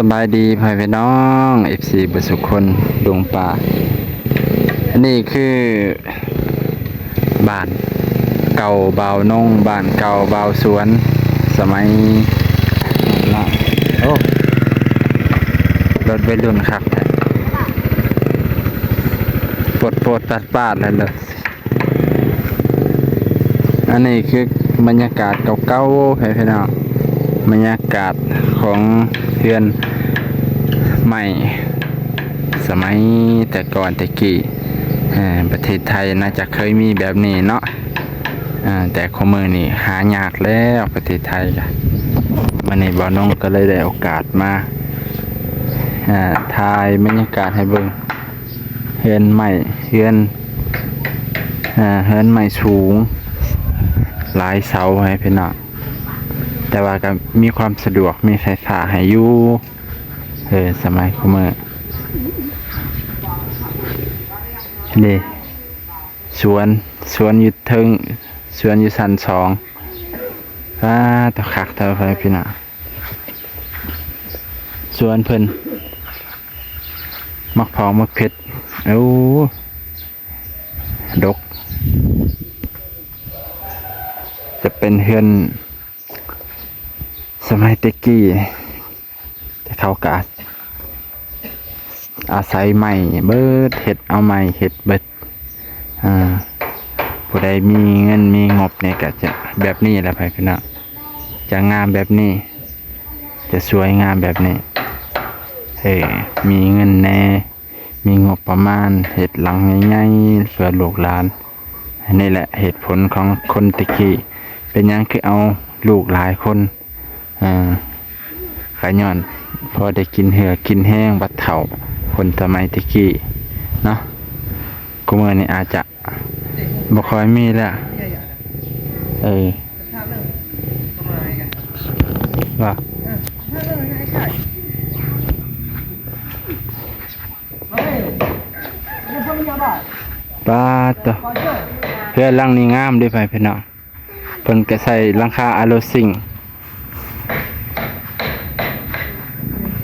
ສະບາຍດີພໍ່ແມ່ພີ່ນ້ອງ ເອັຟຊີ ເບິດສູ່ຄົນ ລຸງປ້າ. ອັນນີ້ຄືບ້ານເກົ່າບ່າວນົງ ບ້ານເກົ່າບ່າວສວນ ສະໄໝ ໂອ້ ລົດໄວລຸ້ນຄັກແທ້ ປວດໆ ປາດໆ ແລ້ວເລີຍ. ອັນນີ້ຄືບັນຍາກາດເກົ່າໆ ໃຫ້ພີ່ນ້ອງ ບັນຍາກາດຂອງເຮືອນໄມ້ສະໄໝແຕ່ກ່ອນແຕ່ກີ້. ເອີ ປະເທດໄທໜ້າຈະເຄີຍມີແບບນີ້ເນາະ ເອີ ແຕ່ຄຸມື້ນີ້ຫາຍາກແລ້ວປະເທດໄທກະ. ມື້ນີ້ບ່າວນົງກໍເລີຍໄດ້ໂອກາດມາ ເອີ ຖ່າຍບັນຍາກາດໃຫ້ເບິ່ງ ເຮືອນໄມ້ ເຮືອນ ເອີ ເຮືອນໄມ້ສູງ ຫຼາຍເສົາໃຫ້ພີ່ນ້ອງ ແຕ່ວ່າກໍມີຄວາມສະດວກ ມີໄຟຟ້າໃຫ້ຢູ່ ເອີ ສະໄໝຄຸມື້. ເດ້ ສວນ ສວນຢູ່ເທິງ ສວນຢູ່ຊັ້ນສອງ. ປາດ ຕາຄັກແທ້ພີ່ນ້ອງ. ສວນເພິ່ນ ໝາກເຜາະ ໝາກເຜັດ ໂອ້ ດົກ. ຈະເປັນເຮືອນສະໄໝແຕ່ກີ້ ແຕ່ເຂົາກະອາໄສໄມ້ເບິດ ເຮັດເອົາໄມ້ເຮັດເບິດ. ອ່າ ຜູ້ໃດມີເງິນມີງົບນີ້ກະຈະແບບນີ້ແຫຼະ ພີ່ນ້ອງ ຈະງາມແບບນີ້ ຈະສວຍງາມແບບນີ້. ເອີ ມີເງິນແດ່ ມີງົບປະມານເຮັດຫຼັງໃຫຍ່ໆ ເພື່ອລູກຫຼານ. ອັນນີ້ແຫຼະເຫດຜົນຂອງຄົນແຕ່ກີ້ ເປັນຫຍັງຄືເອົາລູກຫຼາຍຄົນ. ເອີ ກະຍ້ອນພໍໄດ້ກິນເຫື່ອກິນແຮງບັດເຖົ້າ ຄົນສະໄໝແຕ່ກີ້ເນາະ. ຄຸມື້ນີ້ອາດຈະບໍ່ຄ່ອຍມີແລ້ວ. ເອີ ວ່າ ປາດໂທ້ ເຮືອນຫຼັງນີ້ງາມເດ້ ພໍ່ແມ່ພີ່ນ້ອງ. ເພິ່ນກະໃສ່ຫຼັງຄາອາໂລຊິງ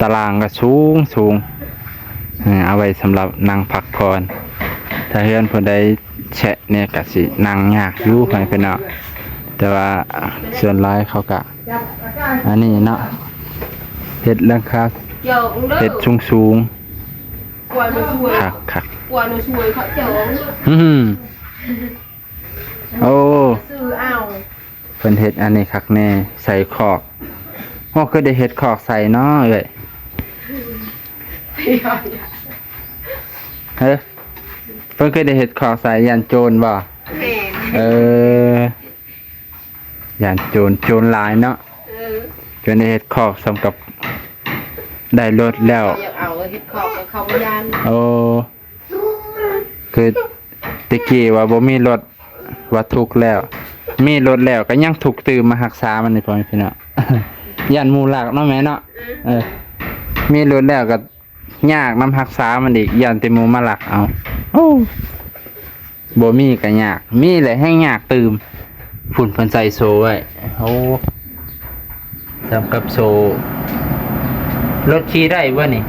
ຕາລ່າງກະສູງສູງ ເອີ ເອົາໄວ້ສຳລັບນັ່ງພັກຜ່ອນ. ຖ້າເຮືອນຜູ້ໃດແຊະແດ່ກະຊິນັ່ງຍາກຢູ່ ພໍ່ແມ່ພີ່ນ້ອງ ແຕ່ວ່າສ່ວນຫຼາຍເຂົາກະ ອັນນີ້ເນາະ ເຮັດຫຼັງຄາ ເຮັດສູງສູງ ຄັກຄັກ. ອືມ ໂອ້ ເພິ່ນເຮັດອັນນີ້ຄັກແນ່ ໃສ່ຄອກ. ໂອ້ ຄືໄດ້ເຮັດຄອກໃສ່ເນາະເອີຍ. ເຮີ ເພິ່ນຄືໄດ້ເຮັດຄອກໃສ່ ຢ້ານໂຈນບໍ່? ແມ່ນ ເອີ ຢ້ານໂຈນ ໂຈນຫຼາຍເນາະ. ເອີ ຈົນໄດ້ເຮັດຄອກສ່ຳກັບໄດ້ລົດແລ້ວ ຢາກເອົາເຮັດຄອກເຂົາບໍ່ຢ້ານ. ໂອ້ ຄືແຕ່ກີ້ວ່າບໍ່ມີລົດວ່າທຸກແລ້ວ ມີລົດແລ້ວກໍຍັງທຸກຕື່ມມາຮັກສາມັນນີ້ ພໍ່ແມ່ພີ່ນ້ອງ. ຢ້ານໝູລັກເນາະແມ່ເນາະ. ເອີ ມີລົດແລ້ວກໍຍາກນຳຮັກສາມັນອີກ ຢ້ານແຕ່ໝູມາລັກເອົາ. ໂອ້ ບໍ່ມີກໍຍາກ ມີແຫຼະແຮ່ງຍາກຕື່ມ. ພຸ້ນເພິ່ນໃສ່ໂສ້ໄວ້. ໂອ້ ສ່ຳກັບໂສ້ ລົດຂີ່ໄດ້ບໍ່ນີ້?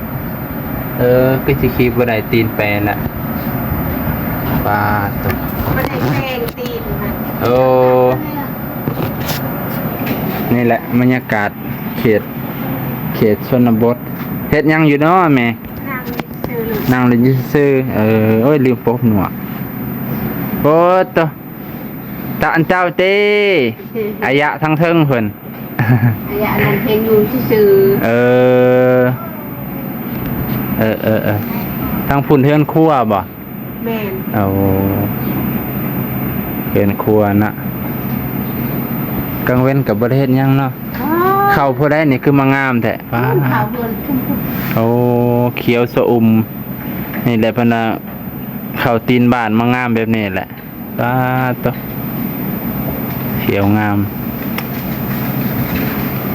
ເອີ ຄືຊິຂີ່ບໍ່ໄດ້ ຕີນແປນລະ. ປາດໂທ້ ບໍ່ໄດ້ແປນຕີນນະ. ໂອ້ ນີ້ແຫຼະບັນຍາກາດເຂດ ເຂດຊົນນະບົດ. ເຮັດຫຍັງຢູ່ເນາະແມ່? ນັ່ງຢູ່ຊື່ໆ. ນັ່ງຢູ່ຊື່ໆ. ເອີ ໂອ້ຍ ລືມປົກໜວກ. ໂອ້ໂຕ ຕາອັນເຈົ້າເຕ້ ອາຍະທາງເທິງເພິ່ນ ອາຍະອັນນັ້ນເຮັດຢູ່ຊື່ໆ. ເອີ ເອີໆໆ ທາງພຸ້ນເຮືອນຄົວບໍ່? ແມ່ນ. ໂອ້ ເຮືອນຄົວນະ. ກາງເວັນກໍບໍ່ໄດ້ເຮັດຫຍັງເນາະ. ອໍ ເຂົ້າຜູ້ໃດນີ້ຄືມາງາມແທ້? ປາດ ເຂົ້າເຮືອນຊຸມພຸ້ນ. ໂອ້ ຂຽວຊະອຸ່ມ. ນີ້ແຫຼະເພິ່ນວ່າເຂົ້າຕີນບ້ານມາງາມແບບນີ້ແຫຼະ. ປາດໂທ້ ຂຽວງາມ.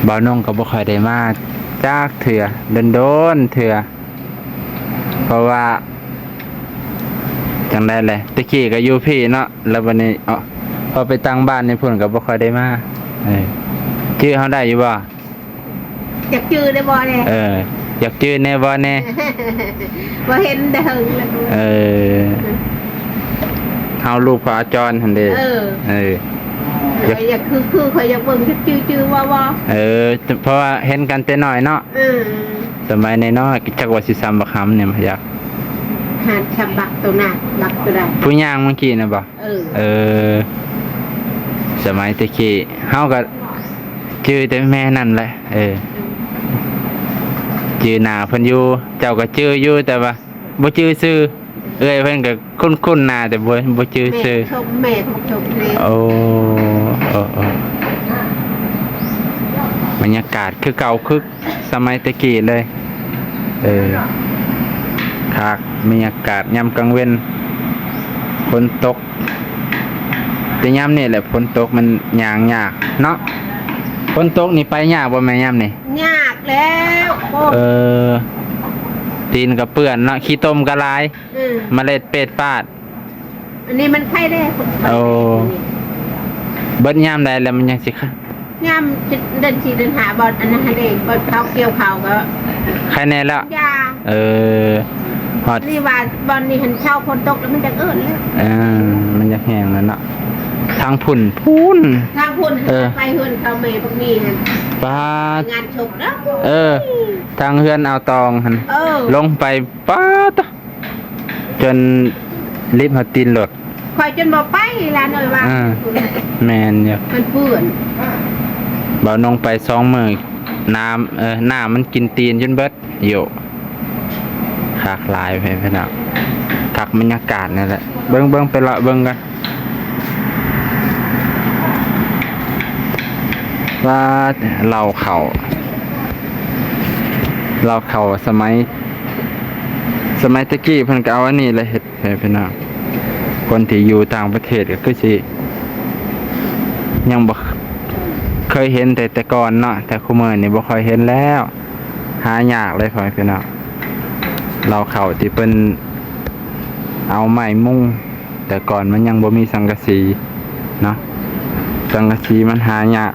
ບ່າວນົງກໍບໍ່ຄ່ອຍໄດ້ມາຈັກເທື່ອ ດົນໆເທື່ອ ເພາະວ່າ ຈັ່ງໃດແຫຼະ ແຕ່ກີ້ກໍຢູ່ພີ້ເນາະ ແລ້ວບັດນີ້ ເອົາ ພໍໄປຕ່າງບ້ານນີ້ພຸ້ນກໍບໍ່ຄ່ອຍໄດ້ມາ. ເອີ ຈື່ເຮົາໄດ້ຢູ່ບໍ່? ຈັກຈື່ໄດ້ບໍ່ແດ່? ເອີ ຢາກຈື່ແດ່ບໍ່ແດ່? ບໍ່ເຫັນແຕ່ເຫິງແລ້ວ. ເອີ ເຮົາລູກພະອາຈອນຫັ້ນເດ້. ເອີ ເອີ ຢາກ ຢາກຄື ຄືຂ້ອຍຢາກເບິ່ງ ຈື່ ຈື່ວ່າ ວ່າ ເອີ ເພາະວ່າເຫັນກັນແຕ່ນ້ອຍເນາະ. ເອີ ສະໄໝນ້ອຍໆ ຈັກວ່າຊິຊ່ຳບັກຫຳນີ້ ຢາກ ຫາດຊ່ຳບັກໂຕໜ້າ ບັກໂຕໃດ ຜູ້ຍ່າງເມື່ອກີ້ນະບໍ່? ເອີ ເອີ ສະໄໝແຕ່ກີ້ເຮົາກໍຈື່ແຕ່ແມ່ນັ້ນແຫຼະ. ເອີ ຈື່ໜ້າເພິ່ນຢູ່ ເຈົ້າກໍຈື່ຢູ່ ແຕ່ວ່າບໍ່ຈື່ຊື່. ເອື້ອຍເພິ່ນກໍຄຸ້ນໆໜ້າ ແຕ່ບໍ່ ບໍ່ຈື່ຊື່. ແມ່ຊົມ ແມ່ຄົງຊົມເດ້. ໂອ້ ເອີ ເອີ ບັນຍາກາດຄືເກົ່າ ຄື ສະໄໝແຕ່ກີ້ເລີຍ. ເອີ ຄັກ ບັນຍາກາດຍາມກາງເວັນ ຝົນຕົກ ແຕ່ຍາມນີ້ແຫຼະຝົນຕົກມັນຍ່າງຍາກເນາະ. ຝົນຕົກນີ້ໄປຍາກບໍ່ແມ່ ຍາມນີ້? ຍາກແລ້ວ. ໂອ້ ເອີ ຕີນກໍເປື້ອນເນາະ ຂີ້ຕົມກໍຫຼາຍ. ອືມ ມະເລັດເປັດປາດ. ອັນນີ້ມັນໄຄແດ່. ໂອ້ ເບິດຍາມໃດແລ້ວມັນຍັງຊິຄະ? ຍາມເດືອນສີ່ເດືອນຫ້າ ບ່ອນອັນນັ້ນຫັ້ນເດ້ ບ່ອນເຂົາກ່ຽວເຂົ້າກໍໄຄແດ່ແລ້ວ. ຢ່າ ເອີ ຮອດນີ້ວ່າບ່ອນນີ້ຫັ້ນເຊົາຝົນຕົກແລ້ວມັນຈະເອີ້ນແລ້ວ. ເອີ ມັນຈະແຫ້ງແລ້ວເນາະ. ທາງພຸ້ນ ພຸ້ນ ທາງພຸ້ນ. ເອີ ໄປເຮືອນເຂົາແມ່ບັກມີຫັ້ນ ປາດ ງານສົບເນາະ. ເອີ ທາງເຮືອນອ່າວຕອງຫັ້ນ. ເອີ ລົງໄປ ປາດ ຈົນລິບຮອດຕີນລົດ. ຂ້ອຍຈົນບໍ່ໄປຫຼານເອີຍວ່າ. ອ່າ ແມ່ນຢູ່ ມັນເປື້ອນ. ບ່າວນົງໄປສອງມື້ ນ້ຳ ເອີ ນ້ຳມັນກິນຕີນຈົນເບິດ. ໂຢ ຄັກຫຼາຍເພິ່ນເນາະ. ຄັກບັນຍາກາດນັ້ນແຫຼະ. ເບິ່ງ ເບິ່ງ ໄປເລາະເບິ່ງກັນ. ວ່າເລົ້າເຂົ້າ ເລົ້າເຂົ້າສະໄໝ ສະໄໝແຕ່ກີ້ເພິ່ນກໍເອົາອັນນີ້ແຫຼະເຮັດໃຫ້ພີ່ນ້ອງ. ຄົນທີ່ຢູ່ຕ່າງປະເທດກໍຄືຊິຍັງບໍ່ເຄີຍເຫັນແຕ່ ແຕ່ກ່ອນເນາະ, ແຕ່ຄຸມື້ນີ້ບໍ່ຄ່ອຍເຫັນແລ້ວ, ຫາຍາກເລີຍພໍ່ແມ່ພີ່ນ້ອງ. ເລົ້າເຂົ້າທີ່ເພິ່ນເອົາໄມ້ມຸງ ແຕ່ກ່ອນມັນຍັງບໍ່ມີສັງກະສີເນາະ, ສັງກະສີມັນຫາຍາກ.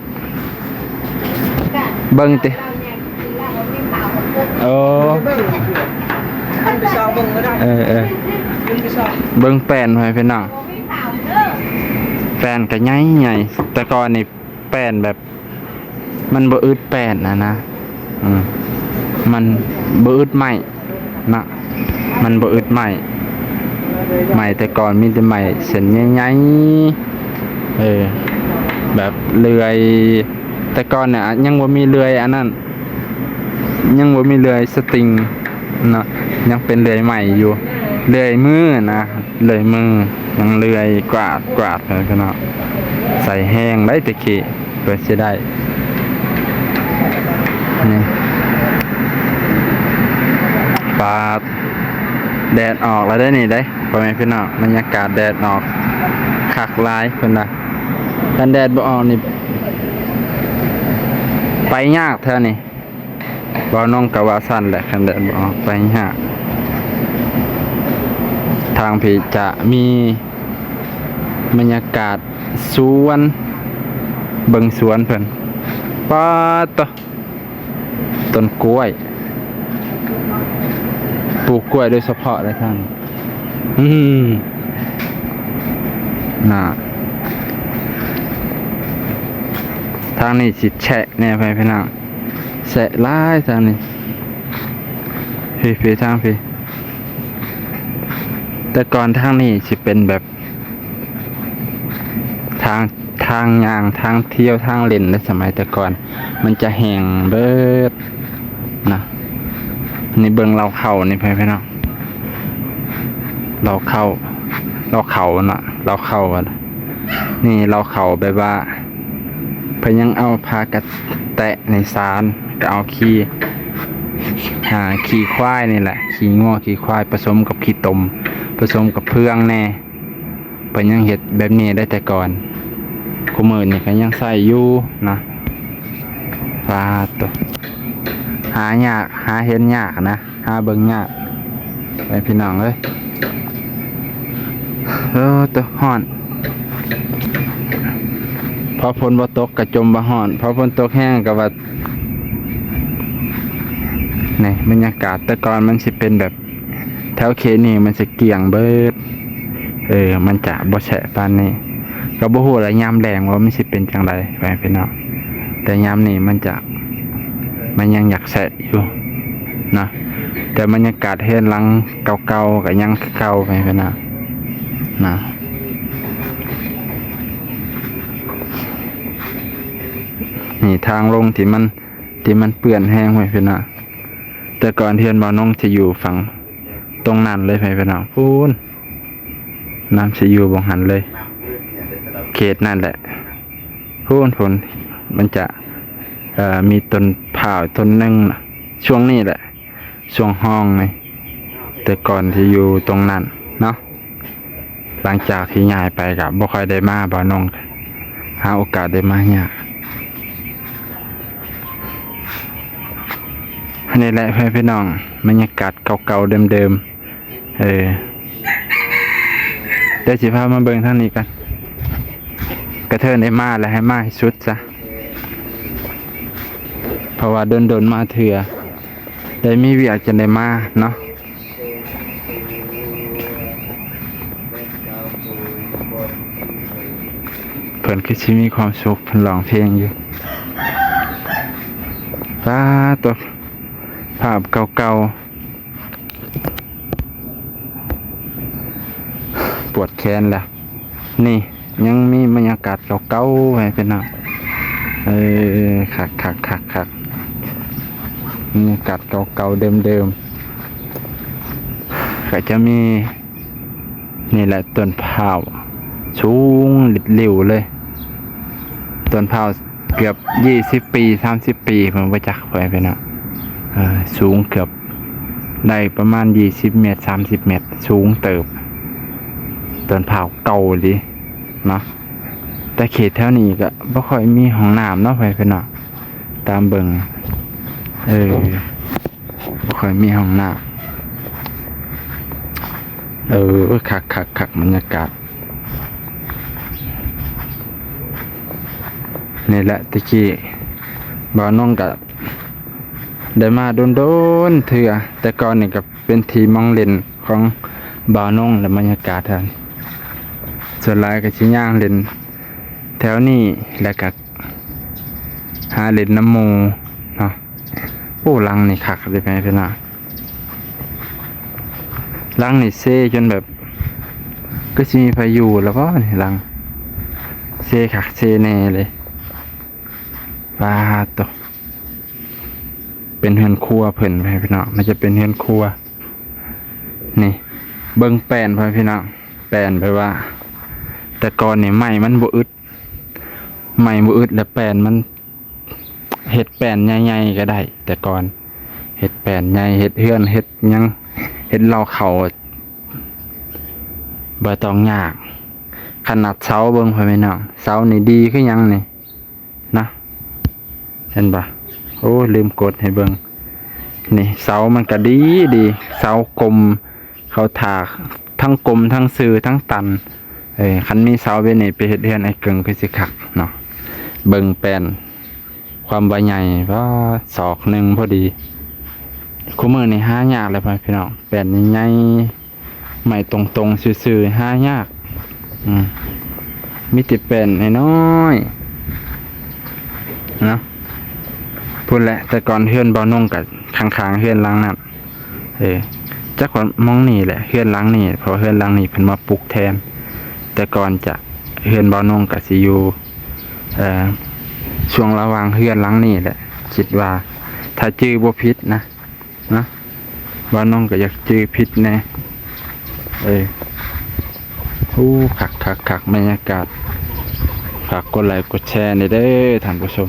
ເບິ່ງຕິ ໂອ້ ເອີໆ ເບິ່ງແປ້ນ ພໍ່ແມ່ພີ່ນ້ອງ, ແປ້ນກໍໃຫຍ່ໆ. ແຕ່ກ່ອນນີ້ແປ້ນແບບ ມັນບໍ່ອຶດແປ້ນຫັ້ນນະ, ເອີ ມັນບໍ່ອຶດໄມ້ເນາະ, ມັນບໍ່ອຶດໄມ້. ໄມ້ແຕ່ກ່ອນມີແຕ່ໄມ້ເສັ້ນໃຫຍ່ໆ ເອີ ແບບເລື່ອຍ. ແຕ່ກ່ອນນະຍັງບໍ່ມີເລື່ອຍອັນນັ້ນ, ຍັງບໍ່ມີເລື່ອຍສະຕິງເນາະ, ຍັງເປັນເລື່ອຍໄມ້ຢູ່, ເລື່ອຍມືນະ. ເລື່ອຍມື ຍັງເລື່ອຍກວາດ ກວາດ ເອີ ເນາະ, ໃຊ້ແຮງໄດ໋ແຕ່ກີ້ ເພື່ອຊິໄດ້. ນີ້ ປາດ ແດດອອກແລ້ວເດ້ນີ້ເດ້ ພໍ່ແມ່ພີ່ນ້ອງ, ບັນຍາກາດແດດອອກ ຄັກຫຼາຍເພິ່ນວ່າ. ຄັນແດດບໍ່ອອກນີ້ ໄປຍາກແຖວນີ້. ເວົ້ານ້ອງກະວ່າຊັ້ນແຫຼະ, ຄັນແດດບໍ່ອອກໄປຍາກ. ທາງພີ້ຈະມີບັນຍາກາດສວນ, ເບິ່ງສວນເພິ່ນ. ປາດໂທ້ ຕົ້ນກ້ວຍ, ປູກກ້ວຍໂດຍສະເພາະເລີຍທ່ານ. ອືມ ນະ ທາງນີ້ຊິແຊະແດ່ ພໍ່ແມ່ພີ່ນ້ອງ. ແຊະຫຼາຍທາງນີ້. ພີ້ໆ ທາງພີ້. ແຕ່ກ່ອນທາງນີ້ຊິເປັນແບບ ທາງ ທາງຍ່າງ ທາງທ່ຽວ ທາງຫຼິ້ນເດ້. ສະໄໝແຕ່ກ່ອນມັນຈະແຫ້ງເບິດນະ. ນີ້ເບິ່ງເລົ້າເຂົ້ານີ້ ພໍ່ແມ່ພີ່ນ້ອງ, ເລົ້າເຂົ້າ ເລົ້າເຂົ້ານະ ເລົ້າເຂົ້າ. ນີ້ເລົ້າເຂົ້າແບບວ່າ ເພິ່ນຍັງເອົາຜ້າກະແຕະໃນສານ, ກໍເອົາຂີ້ ອ່າ ຂີ້ຄວາຍນີ້ແຫຼະ, ຂີ້ງົວຂີ້ຄວາຍ ປະສົມກັບຂີ້ຕົມ ປະສົມກັບເຟືອງແດ່. ເພິ່ນຍັງເຮັດແບບນີ້ໄດ້ແຕ່ກ່ອນ, ຄຸມື້ນີ້ກໍຍັງໃຊ້ຢູ່ນະ. ປາດໂທ້ ຫາຍາກ ຫາເຫັນຍາກນະ. ຫາເບິ່ງຍາກ ໄປພີ່ນ້ອງເອີຍ. ເອີ ໂຕ ຮ້ອນ, ພໍຝົນບໍ່ຕົກກໍຈົ່ມວ່າຮ້ອນ, ພໍຝົນຕົກແຮງກໍວ່າ ນີ້ ບັນຍາກາດແຕ່ກ່ອນມັນຊິເປັນແບບ ແຖວເຂດນີ້ມັນຊິກ້ຽງເບີດ ເອີ ມັນຈະບໍ່ແຊະປານນີ້. ກໍບໍ່ຮູ້ລະຍາມແລ້ງວ່າມັນຊິເປັນຈັ່ງໃດ ພໍ່ແມ່ພີ່ນ້ອງ. ແຕ່ຍາມນີ້ມັນຈະ ມັນຍັງຢາກແຊະຢູ່ເນາະ. ແຕ່ບັນຍາກາດເຮືອນຫຼັງເກົ່າໆກໍຍັງຄືເກົ່າ ພໍ່ແມ່ພີ່ນ້ອງນະ. ນີ້ທາງລົງທີ່ມັນ ທີ່ມັນເປື້ອນແຮງ ພໍ່ແມ່ພີ່ນ້ອງ. ແຕ່ກ່ອນເຮືອນບ່າວນົງຈະຢູ່ຝັ່ງຕົງນັ້ນເລີຍ ພໍ່ແມ່ພີ່ນ້ອງ. ພຸ້ນ ນ້ຳຊິຢູ່ບ່ອນຫັ້ນເລີຍ ເຂດນັ້ນແຫຼະ. ພຸ້ນ ພຸ້ນ ມັນຈະ ເອີ ມີຕົ້ນພ້າວຕົ້ນໜຶ່ງນະ ຊ່ວງນີ້ແຫຼະ ຊ່ວງຮ່ອງນີ້. ແຕ່ກ່ອນຊິຢູ່ຕົງນັ້ນເນາະ. ຫຼັງຈາກທີ່ຍ້າຍໄປກໍບໍ່ຄ່ອຍໄດ້ມາ ບ່າວນົງ ຫາໂອກາດໄດ້ມາຍາກ. ອັນນີ້ແຫຼະ ພໍ່ແມ່ພີ່ນ້ອງ ບັນຍາກາດເກົ່າໆເດີມໆ. ເອີ ດຽວຊິພາມາເບິ່ງທາງນີ້ກັນ. ກະເທີນໄດ້ມາແລ້ວ ໃຫ້ມາໃຫ້ສຸດຊະ ເພາະວ່າດົນໆມາເທື່ອ ໄດ້ມີວຽກຈັ່ງໄດ້ມາເນາະ. ເພິ່ນຄືຊິມີຄວາມສຸກ ເພິ່ນຮ້ອງເພງຢູ່. ປາໂຕ ພາບເກົ່າໆ ປວດແຂນແລ້ວ. ນີ້ຍັງມີບັນຍາກາດເກົ່າໆ ໃຫ້ພີ່ນ້ອງ. ເອີ ຄັກໆໆໆ ບັນຍາກາດເກົ່າໆເດີມໆ ກໍຈະມີນີ້ແຫຼະ ຕົ້ນພ້າວສູງລິ້ວເລີຍ ຕົ້ນພ້າວ ເກືອບຊາວປີ ສາມສິບປີ ເພິ່ນບໍ່ຈັກ ພໍ່ແມ່ພີ່ນ້ອງ. ເອີ ສູງເກືອບໄດ້ປະມານຊາວແມັດ ສາມສິບແມັດ ສູງເຕີບ ຕົ້ນພ້າວເກົ່າອີ່ຫຼີເນາະ. ແຕ່ເຂດແຖວນີ້ກໍບໍ່ຄ່ອຍມີຫ້ອງນ້ຳເນາະ ພໍ່ແມ່ພີ່ນ້ອງ ຕາມເບິ່ງ ເອີ ບໍ່ຄ່ອຍມີຫ້ອງນ້ຳ. ເອີ ຄັກໆໆ ບັນຍາກາດ ນີ້ແຫຼະ ແຕ່ກີ້ບ່າວນົງກະໄດ້ມາດົນໆເທື່ອ. ແຕ່ກ່ອນນີ້ກະເປັນທີ່ມອງຫຼິ້ນຂອງບ່າວນົງ ແລະ ບັນຍາກາດຫັ້ນ ສ່ວນຫຼາຍກະຊິຍ່າງຫຼິ້ນແຖວນີ້ ແລ້ວກະຫາຫຼິ້ນນຳໝູ່ເນາະ. ໂອ້ ຫຼັງນີ້ຄັກເດ້ ແມ່ພີ່ນ້ອງ. ຫຼັງນີ້ເຊຈົນແບບ ຄືຊິມີພາຍຸແລ້ວບໍ່ນີ້ ຫຼັງ ເຊຄັກເຊແນ່ເລີຍ. ປາໂຕ ເປັນເຮືອນຄົວເພິ່ນ ແມ່ພີ່ນ້ອງ ມັນຈະເປັນເຮືອນຄົວ. ນີ້ ເບິ່ງແປ້ນ ພໍ່ແມ່ພີ່ນ້ອງ ແປ້ນແບບວ່າ ແຕ່ກ່ອນນີ້ໄມ້ມັນບໍ່ອຶດ ໄມ້ບໍ່ອຶດ ແລ້ວແປ້ນມັນ ເຮັດແປ້ນໃຫຍ່ໆກໍໄດ້ ແຕ່ກ່ອນເຮັດແປ້ນໃຫຍ່ ເຮັດເຮືອນ ເຮັດຫຍັງ ເຮັດເລົ້າເຂົ້າ ບໍ່ຕ້ອງຍາກ. ຂະໜາດເສົາເບິ່ງ ພໍ່ແມ່ພີ່ນ້ອງ ເສົານີ້ດີຄືຫຍັງນີ້ນະ ເຫັນບໍ່? ໂອ້ຍ ລືມກົດໃຫ້ເບິ່ງ. ນີ້ເສົາມັນກໍດີໆ ເສົາກົມ ເຂົາຖ້າທັງກົມ ທັງຊື່ ທັງຕັນ. ເອີ ຄັນມີເສົາແບບນີ້ໄປເຮັດເຮືອນອ້າຍເກິ່ງຄືຊິຄັກເນາະ. ເບິ່ງແປ້ນ ຄວາມວ່າໃຫຍ່ ປາດ ສອກໜຶ່ງພໍດີ. ຄູ່ມື້ນີ້ຫາຍາກແລ້ວ ພໍ່ແມ່ພີ່ນ້ອງ ແປ້ນໃຫຍ່ໆ ໄມ້ຕົງໆ ຊື່ໆ ຫາຍາກ. ອືມ ມີແຕ່ແປ້ນນ້ອຍໆ ເນາະ. ພຸ້ນແຫຼະ ແຕ່ກ່ອນເຮືອນບ່າວນົງກໍຂ້າງໆເຮືອນຫຼັງນັ້ນ. ເອີ ຈັກວ່າໝ່ອງນີ້ແຫຼະ ເຮືອນຫຼັງນີ້ ເພາະວ່າເຮືອນຫຼັງນີ້ເພິ່ນມາປຸກແທນ. ແຕ່ກ່ອນຈະ ເຮືອນບ່າວນົງກໍຊິຢູ່ ເອີ ຊ່ວງລະຫວ່າງເຮືອນຫຼັງນີ້ແຫຼະ ຄິດວ່າ ຖ້າຈື່ບໍ່ຜິດນະ ເນາະ ບ່າວນົງກໍຢາກຈື່ຜິດແດ່. ເອີ ໂອ້ ຄັກໆໆ ບັນຍາກາດ. ຝາກກົດໄລກົດແຊແດ່ເດີທ່ານຜູ້ຊົມ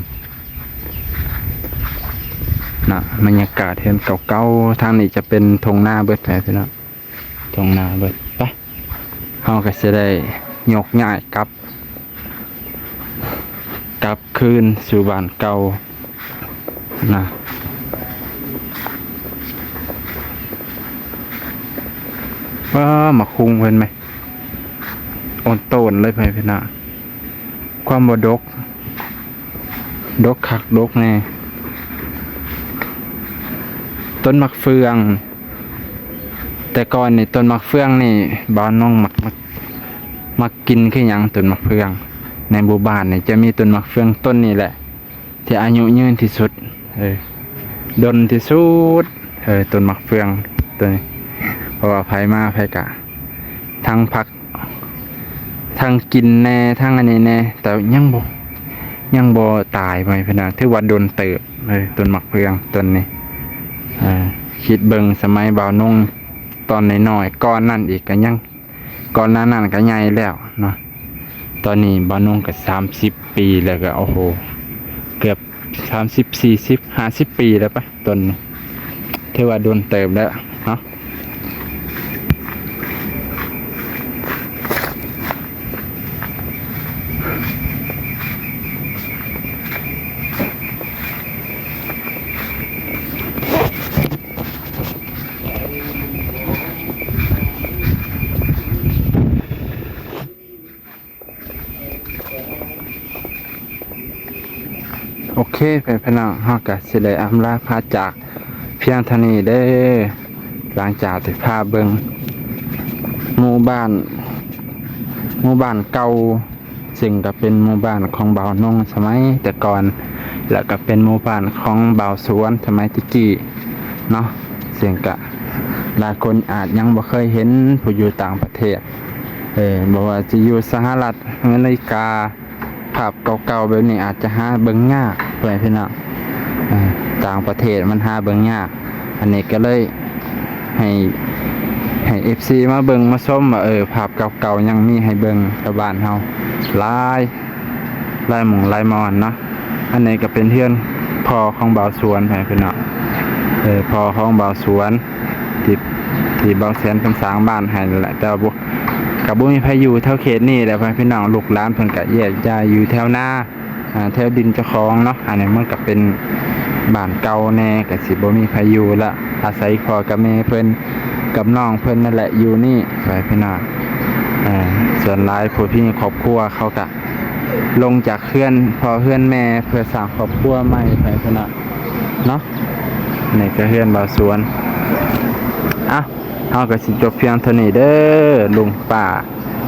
ນະ. ບັນຍາກາດເຮືອນເກົ່າໆ ທາງນີ້ຈະເປັນທົ່ງນາເບິດ ພີ່ນ້ອງ ທົ່ງນາເບິດ. ໄປ ເຮົາກໍຊິໄດ້ຍົກຍ້າຍກັບ ກັບຄືນສູ່ບ້ານເກົ່ານະ. ວ້າ ໝາກຄຸງເພິ່ນແມ ໂອນໂຕນເລີຍ ພີ່ນ້ອງ. ຄວາມບໍ່ດົກ ດົກຄັກດົກແນ່. ຕົ້ນໝາກເຟືອງ. ແຕ່ກ່ອນນີ້ ຕົ້ນໝາກເຟືອງນີ້ ບ່າວນົງມັກ ມັກ ມັກກິນຄືຫຍັງ ຕົ້ນໝາກເຟືອງ. ໃນໝູ່ບ້ານນີ້ຈະມີຕົ້ນໝາກເຟືອງຕົ້ນນີ້ແຫຼະ ທີ່ອາຍຸຍືນທີ່ສຸດ ເອີ ດົນທີ່ສຸດ ເອີ ຕົ້ນໝາກເຟືອງຕົ້ນນີ້. ເພາະວ່າໃຜມາໃຜກະ ທັງຜັກ ທັງກິນແດ່ ທັງອັນນີ້ແດ່ ແຕ່ຍັງບໍ່ ຍັງບໍ່ຕາຍ ພໍ່ແມ່ພີ່ນ້ອງ ຖືວ່າດົນເຕີບເລີຍ ຕົ້ນໝາກເຟືອງຕົ້ນນີ້. ເອີ ຄິດເບິ່ງສະໄໝບ່າວນົງຕອນນ້ອຍໆ ກ່ອນນັ້ນອີກກໍຍັງ ກ່ອນໜ້ານັ້ນກໍໃຫຍ່ແລ້ວເນາະ. ຕອນນີ້ບ່າວນົງກໍສາມສິບປີແລ້ວ ກໍ ໂອ້ໂຫ ເກືອບສາມສິບ ສີ່ສິບ ຫ້າສິບປີແລ້ວປະ ຕົ້ນນີ້ ຖືວ່າດົນເຕີບແລ້ວເນາະ. ໂອເຄ ເພື່ອນພີ່ນ້ອງ ເຮົາກໍຊິໄດ້ອຳລາພາຈາກພຽງເທົ່ານີ້ເດີ. ຫຼັງຈາກທີ່ພາເບິ່ງໝູ່ບ້ານ ໝູ່ບ້ານເກົ່າ ເຊິ່ງກໍເປັນໝູ່ບ້ານຂອງບ່າວນົງສະໄໝແຕ່ກ່ອນ ແລ້ວກໍເປັນໝູ່ບ້ານຂອງບ່າວສວນສະໄໝແຕ່ກີ້ເນາະ. ເຊິ່ງກະຫຼາຍຄົນອາດຍັງບໍ່ເຄີຍເຫັນ ຜູ້ຢູ່ຕ່າງປະເທດ ເອີ ບໍ່ວ່າຈະຢູ່ສະຫະລັດອາເມລິກາ ພາບເກົ່າໆແບບນີ້ອາດຈະຫາເບິ່ງຍາກ ເພື່ອນພີ່ນ້ອງ ເອີ ຕ່າງປະເທດມັນຫາເບິ່ງຍາກ. ອັນນີ້ກໍເລີຍໃຫ້ ໃຫ້ເອັຟຊີມາເບິ່ງມາຊົມວ່າ ເອີ ພາບເກົ່າໆຍັງມີໃຫ້ເບິ່ງ ແຖວບ້ານເຮົາຫຼາຍ ຫຼາຍໝ່ອງຫຼາຍບ່ອນເນາະ. ອັນນີ້ກໍເປັນເຮືອນພໍ່ຂອງບ່າວສວນ ເພື່ອນພີ່ນ້ອງ ເອີ ພໍ່ຂອງບ່າວສວນ ທີ່ ທີ່ບ່າວແສນເພິ່ນສ້າງບ້ານໃຫ້ນັ້ນແຫຼະ ແຕ່ວ່າບໍ່ ກໍບໍ່ມີໃຜຢູ່ແຖວເຂດນີ້ແຫຼະ ເພື່ອນພີ່ນ້ອງ. ລູກຫຼານເພິ່ນກໍແຍກຍ້າຍຢູ່ແຖວນາ ອ່າ ແຖວດິນເຈົ້າຂອງເນາະ. ອັນນີ້ມັນກໍເປັນບ້ານເກົ່າແດ່ ກໍຊິບໍ່ມີໃຜຢູ່ລະ ອາໄສພໍ່ກັບແມ່ເພິ່ນກັບນ້ອງເພິ່ນນັ້ນແຫຼະຢູ່ນີ້ ເພື່ອນພີ່ນ້ອງ. ເອີ ສ່ວນຫຼາຍຜູ້ທີ່ມີຄອບຄົວເຂົາກໍລົງຈາກເຮືອນພໍ່ເຮືອນແມ່ ເພື່ອສ້າງຄອບຄົວໃໝ່ ເພື່ອນພີ່ນ້ອງເນາະ. ນີ້ກໍເຮືອນບ່າວສວນ. ເອົ້າ ເຮົາກໍຊິຈົບພຽງເທົ່ານີ້ເດີ ລຸງປ້າ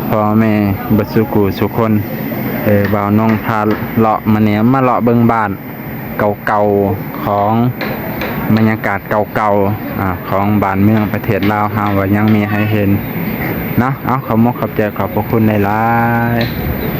ພໍ່ແມ່ເບິດສູ່ຜູ້ສູ່ຄົນ. ເອີ ບ່າວນົງພາເລາະ ມື້ນີ້ມາເລາະເບິ່ງບ້ານເກົ່າໆ ຂອງ ບັນຍາກາດເກົ່າໆ ອາ ຂອງບ້ານເມືອງປະເທດລາວເຮົາ ວ່າຍັງມີໃຫ້ເຫັນເນາະ. ເອົາ ຂອບມຸກຂອບໃຈ ຂອບພະຄຸນຫຼາຍໆ.